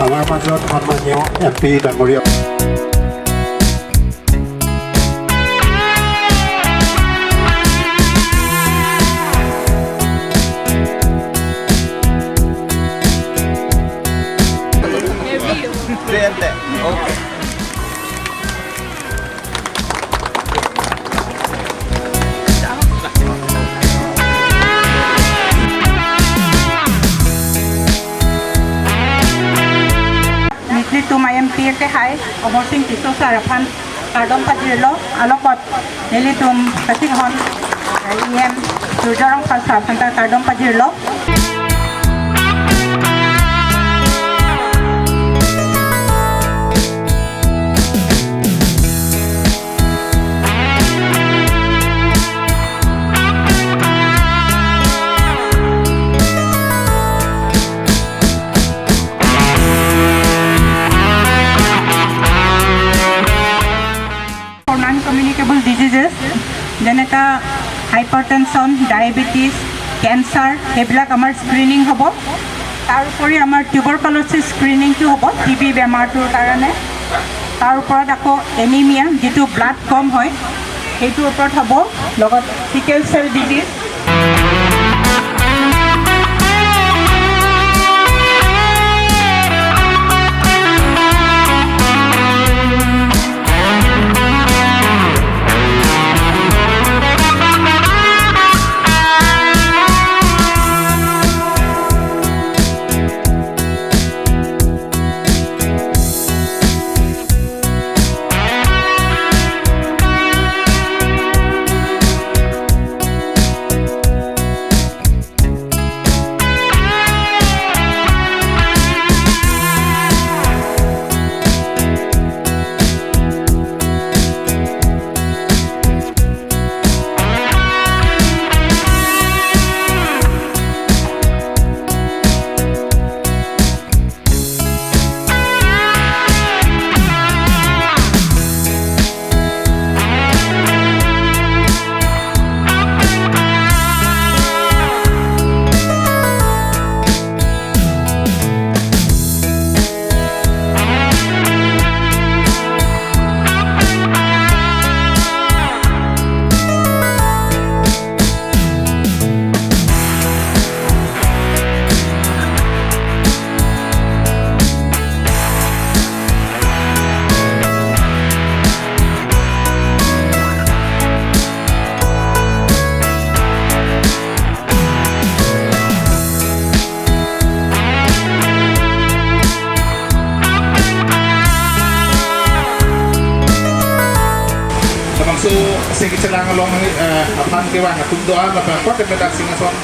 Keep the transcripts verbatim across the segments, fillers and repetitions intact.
আমাৰ মাজত সন্মানীয় এম পি ডাঙৰীয়া। Nelitum I M P A kehai, Amarsing Tisso sir aphan kardom pajirlo, alokot nelitum kachinghon E M Surjya Rongphar sir aphan ta kardom pajirlo. For non-communicable diseases, যেনেকা hypertension, diabetes, cancer, সেইবিলাক আমাৰ স্ক্ৰিনিং হ'ব। তাৰ উপৰি আমাৰ টিউবাৰকুল'ছিছ স্ক্ৰিনিংটো হ'ব টি বি বেমাৰটোৰ কাৰণে। তাৰ ওপৰত আকৌ এনিমিয়া, যিটো ব্লাড কম হয়, সেইটোৰ ওপৰত হ'ব, লগত চিকেল চেল disease. Labangso si kachelang along, eh, aphan kevang atum do-an, lapen apot kemedak singhason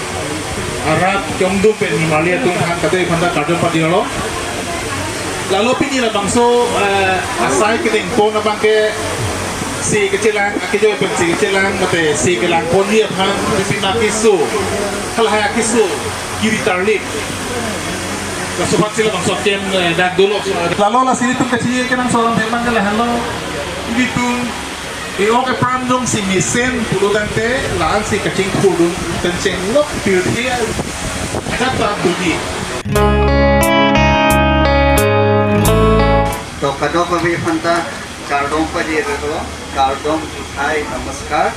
arat kiyongdum pen nimarli atum aphan kadokave aphan ta kardom pajirlo. Lalo pini labangso, eh, asai kedengpon abangke si kachelang akejoi pen si kachelang mate si kelangponji aphan pipima keso, halahai akeso kiri tarlip. Laso aphan si labangso ahem, eh, dak dolo. Lalo lasi nelitum kachiningri kenangsot abangke lahenlo. Nelitum e-ok epran jongsi mesen pulo tangte la-an si kachingthurdun pen chenglok pirthe ajat ta duni. To kadokave aphan ta kardom pajirlo, kardom juthai, নমস্কাৰ।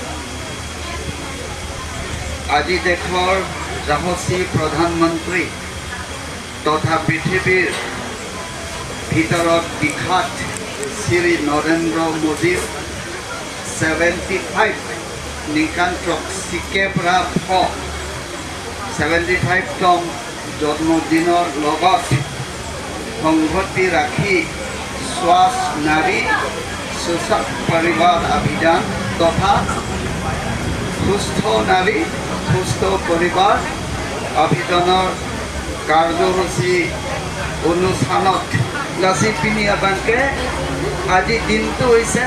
আজি দেশৰ যশস্বী প্ৰধানমন্ত্ৰী তথা পৃথিৱীৰ ভিতৰত বিখ্যাত শ্ৰী নৰেন্দ্ৰ মোদীৰ seventy five নিংকান ট্ৰক চিকে পৰা ফ ছেভেণ্টি ফাইভতম জন্মদিনৰ লগত সংগতি ৰাখি স্বাস্থ্য নাৰী সুস্থ পৰিবাৰ অভিযান তথা সুস্থ নাৰী সুস্থ পৰিবাৰ অভিযানৰ কাৰ্যসূচী অনুষ্ঠানত lasi pini abangke আজি দিনটো হৈছে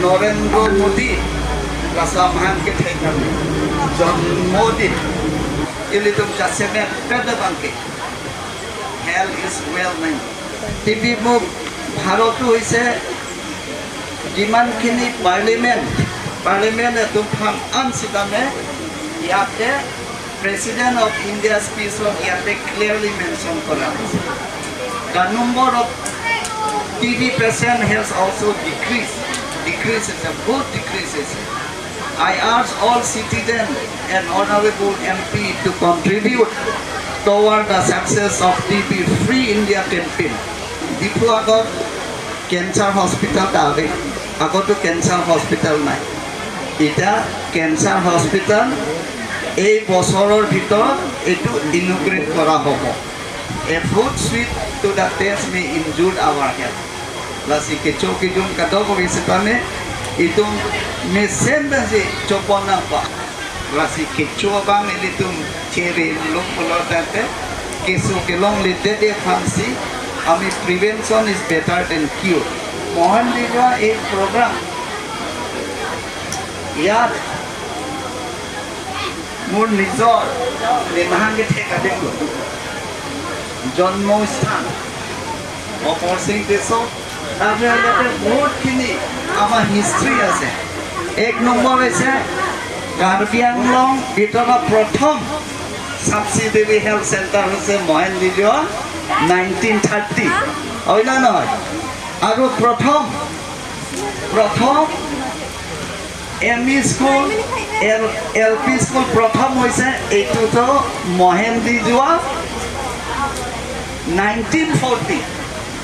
নৰেন্দ্ৰ Modi, laso amahang kethek kami জন্মদিন। Ilitum jasemet pada abangke health is wealth nang. T B muk ভাৰতো হৈছে যিমানখিনি পাৰ্লিমেণ্ট, পাৰ্লিমেণ্ট এটো ফাম আন চিটামে ইয়াতে President of India speech of ইয়াতে clearly mention কৰা হৈছে। The number of T B patient has also decreased. Decrease is a good decrease is. I urge all citizens and honorable M P to contribute toward the success of T B Free India campaign. Diphu আগত cancer hospital এটা আছে, আগতো cancer hospital নাই। এতিয়া cancer hospital এই বছৰৰ ভিতৰত এইটো ইনগ্ৰেট কৰা হ'ব। A foot sweep to the test may injure our health. Lasi kecho kejun kadokave setame itum mesen pensi chopon nangpa. Lasi kecho abang ilitum chere lok pulo tangte keso kelongle dede aphansi ami prevention is better than cure. Mohendijua এই program ইয়াত মোৰ নিজৰ নিমাহাংগে ঠেক আদিম জন্মস্থান অমৰ সিং টিছো। তাৰপিছত ইয়াতে বহুতখিনি আমাৰ হিষ্ট্ৰী আছে। এক নম্বৰ হৈছে কাৰ্বি আংলং ভিতৰত প্ৰথম ছাবচিডিয়াৰী হেল্থ চেণ্টাৰ হৈছে মহেন্দ্ৰগিৰি নাইনটিন থাৰ্টি, হয় না নহয়? আৰু প্ৰথম প্ৰথম এম ই স্কুল, এল এল পি স্কুল প্ৰথম হৈছে, এইটোতো মহেন্দ্ৰগিৰি নাইনটিন ফৰ্টি,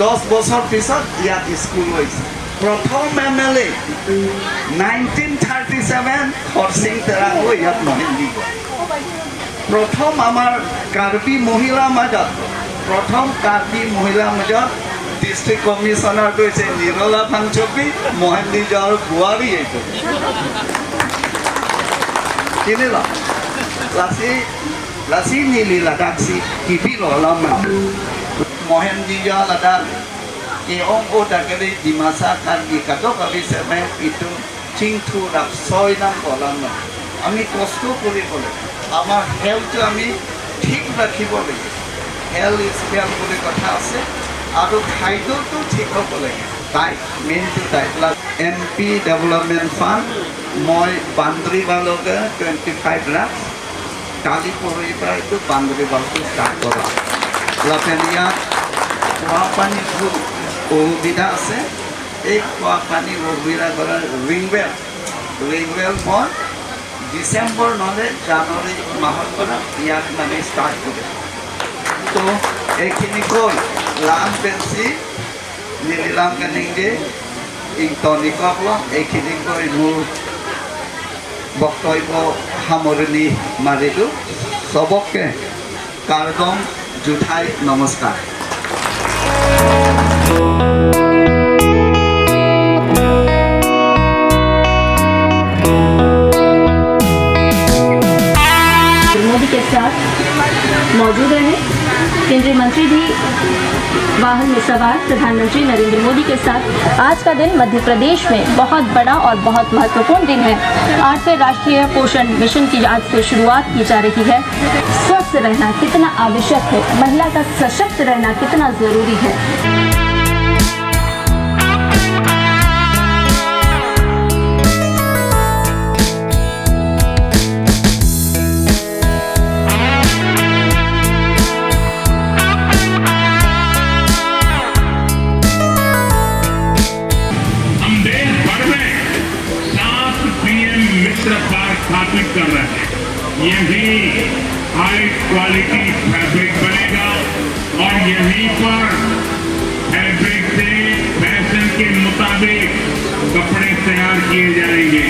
দহ বছৰ পিছত ইয়াত স্কুল হৈছে। প্ৰথম এম এল এ নাইনটিন থাৰ্টি ছেভেন খৰচিং তেৰাং ইয়াত মহেন্দ্ৰগিৰি। প্ৰথম আমাৰ কাৰ্বি মহিলা মাজত, প্ৰথম কাৰ্বি মহিলা মাজত ডিষ্ট্ৰিক্ট কমিশ্যনাৰটো হৈছে নিৰলা ফাংচুপি, মহেন্দ্ৰগিৰিৰ বোৱাৰী এইটো। কিনিল? Lasi, lasi neli ladak si kipilo alam. Mehen Dija ladak ke-ong o dakali Dimasa Karbi kadokave setame itum chingthur dak soi nangpo alam. আমি কষ্ট কৰিব লাগে, আমাৰ হেল্থটো আমি ঠিক ৰাখিব লাগে। Health is wealth বুলি কথা আছে, আৰু খাদ্যটো ঠিক হ'ব লাগে। ডায়েট, মেইনটো diet. Plus M P development fund মই বাউণ্ডেৰী ৱালকে টুৱেণ্টি ফাইভ লাখ কালি পৰহিৰ পৰা এইটো বাউণ্ডেৰী ৱালটো ষ্টাৰ্ট কৰা। লাপেন ইয়াত খোৱা পানীৰ বহুত অসুবিধা আছে। এই খোৱা পানী অসুবিধা কৰা ৰিং ৱেল, ৰিং ৱেল মই ডিচেম্বৰ নহ'লে জানুৱাৰী মাহৰ পৰা ইয়াত মানে ষ্টাৰ্ট কৰিম। তো এইখিনি কৈ লাম পেঞ্চি নিলিলাম কেনেংগে ইংটনিককলো এইখিনি কৈ মোৰ বক্তব্য সামৰণি মাৰিলো। চবকে কাৰ্ডম জুঠাই নমস্কাৰ। मोदी के साथ मौजूद रहे। केंद्रीय मंत्री भी वाहन में सवार प्रधानमंत्री नरेंद्र मोदी के साथ। आज का दिन मध्य प्रदेश में बहुत बड़ा और बहुत महत्वपूर्ण दिन है। आठवें राष्ट्रीय पोषण मिशन की आज से शुरुआत की जा रही है। स्वस्थ रहना कितना आवश्यक है, महिला का सशक्त रहना कितना जरूरी है। हम देश भर में सात पीएम मित्र पार्क स्थापित कर रहे हैं। यही हाई क्वालिटी फैब्रिक बनेगा और यहीं पर फैब्रिक से फैशन के मुताबिक कपड़े तैयार किए जाएंगे।